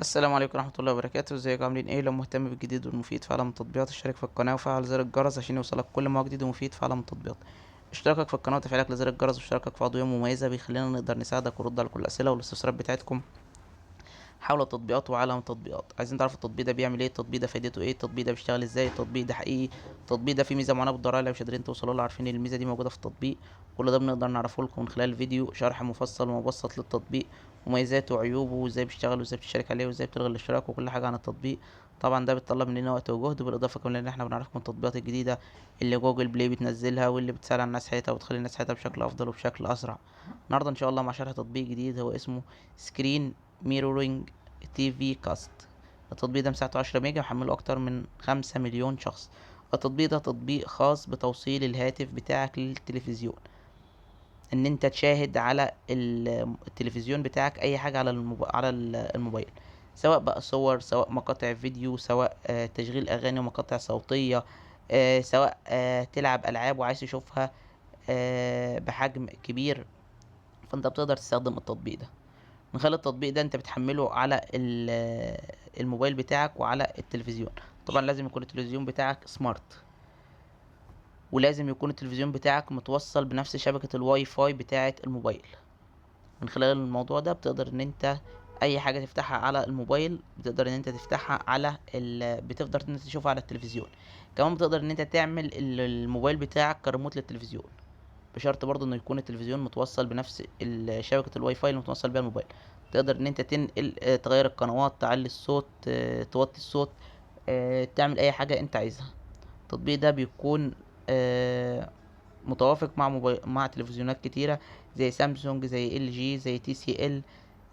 السلام عليكم ورحمة الله وبركاته. ازيكم عاملين ايه؟ لو مهتم بالجديد والمفيد في عالم التطبيقات اشترك في القناة وفعل زر الجرس عشان يوصلك كل ما هو جديد ومفيد في عالم التطبيقات. اشتراكك في القناة وتفعيلك لزر الجرس واشتراكك في عضوية مميزة بيخلينا نقدر نساعدك ونرد على كل الأسئلة والاستفسارات بتاعتكم حول التطبيقات وعالم التطبيقات. عايزين تعرفوا التطبيق ده بيعمل ايه، التطبيق ده فايدته ايه، التطبيق ده بيشتغل ازاي، التطبيق ده حقيقي، التطبيق ده فيه ميزة معينة بتدوروا عليها مش قادرين توصلوا لها، عارفين ان الميزة دي موجودة في التطبيق. كل ده بنقدر نعرفه لكم من خلال فيديو شرح مفصل ومبسط للتطبيق، مميزاته وعيوبه وازاي بيشتغل وازاي بتشترك عليه وازاي بتلغي الاشتراك وكل حاجة عن التطبيق. طبعا ده بيتطلب مننا وقت وجهد، بالاضافة كمان ان احنا بنعرفكم التطبيقات الجديدة اللي جوجل بلاي بتنزلها واللي بتسهل على الناس حياتها وبتخلي الناس حياتها بشكل افضل وبشكل اسرع. النهارده ان شاء الله مع شرح تطبيق جديد هو اسمه Screen Mirroring TV Cast. التطبيق ده مساحته 10 ميجا، محمله اكتر من 5 مليون شخص. التطبيق ده تطبيق خاص بتوصيل الهاتف بتاعك للتلفزيون، ان انت تشاهد على التلفزيون بتاعك اي حاجة على الموبايل، سواء بقى صور، سواء مقاطع فيديو، سواء تشغيل اغاني ومقاطع صوتية، سواء تلعب العاب وعايز تشوفها بحجم كبير، فانت بتقدر تستخدم التطبيق ده. من خلال التطبيق ده انت بتحمله على الموبايل بتاعك وعلى التلفزيون. طبعا لازم يكون التلفزيون بتاعك smart، ولازم يكون التلفزيون بتاعك متوصل بنفس شبكة الواي فاي بتاعة الموبايل. من خلال الموضوع ده بتقدر ان انت اي حاجة تفتحها على الموبايل بتقدر ان انت تفتحها على بتقدر ان انت تشوفها على التلفزيون. كمان بتقدر ان انت تعمل الموبايل بتاعك كريموت للتلفزيون، بشرط برضه انه يكون التلفزيون متوصل بنفس شبكة الواي فاي اللي متوصل بيها الموبايل. تقدر ان انت تنقل، تغير القنوات، تعلي الصوت، توطي الصوت، تعمل اي حاجة انت عايزها. التطبيق ده بيكون متوافق مع تلفزيونات كتيرة زي سامسونج، زي ال جي، زي تي سي ال،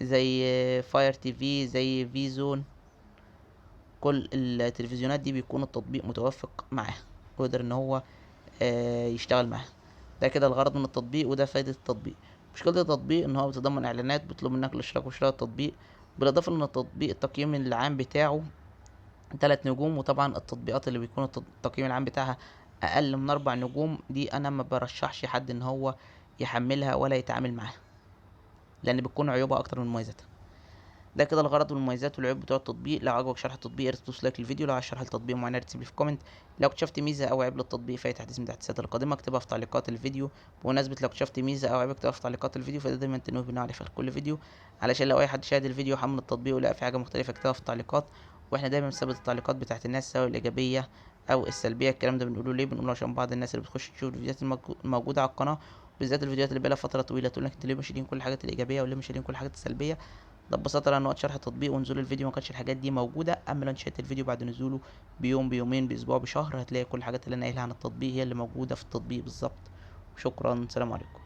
زي فاير تي في، زي فيزون. كل التلفزيونات دي بيكون التطبيق متوافق معاها ويقدر ان هو يشتغل معاها. ده كده الغرض من التطبيق وده فايدة التطبيق. مشكلة التطبيق ان هو بيتضمن اعلانات بيطلب منك الاشتراك وشراء التطبيق، بالاضافة ان التطبيق التقييم العام بتاعه 3 نجوم، وطبعا التطبيقات اللي بيكون التقييم العام بتاعها اقل من 4 نجوم دي انا ما برشحش حد ان هو يحملها ولا يتعامل معاها، لان بتكون عيوبها اكتر من مميزاتها. ده كده الغرض والمميزات والعيوب بتوع التطبيق. لو عجبك شرح التطبيق يا ريت تدوس like للفيديو، لو عايز شرح لتطبيق معين يا ريت تسيب لي في comment. لو اكتشفت ميزة او عيب للتطبيق في اي تحديث من التحديثات القادمة اكتبها في تعليقات الفيديو. بمناسبة لو اكتشفت ميزة او عيب اكتبها في تعليقات الفيديو، فده دايما تنوه بنوع عليه في كل فيديو، علشان لو اي حد شاهد الفيديو وحمل التطبيق ولقى في حاجة مختلفة اكتبها في التعليقات، واحنا دايما بنثبت التعليقات بتاعت الناس سواء الايجابية او السلبية. الكلام ده بنقوله ليه؟ بنقوله عشان بعض الناس اللي بتخش تشوف الفيديوهات الموجودة على القناة، بالذات الفيديوهات اللي بقالها فترة طويلة، تقول لك انتوا ليه مش شايلين كل الحاجات الايجابية وليه مش شايلين كل الحاجات السلبية. ده ببساطة لأن وقت شرح التطبيق ونزول الفيديو ما كانتش الحاجات دي موجودة. أما لو انت شاهدت الفيديو بعد نزوله بيوم، بيومين، بأسبوع، بشهر، هتلاقي كل الحاجات اللي أنا قايلها عن التطبيق هي اللي موجودة في التطبيق بالظبط. شكرا، سلام عليكم.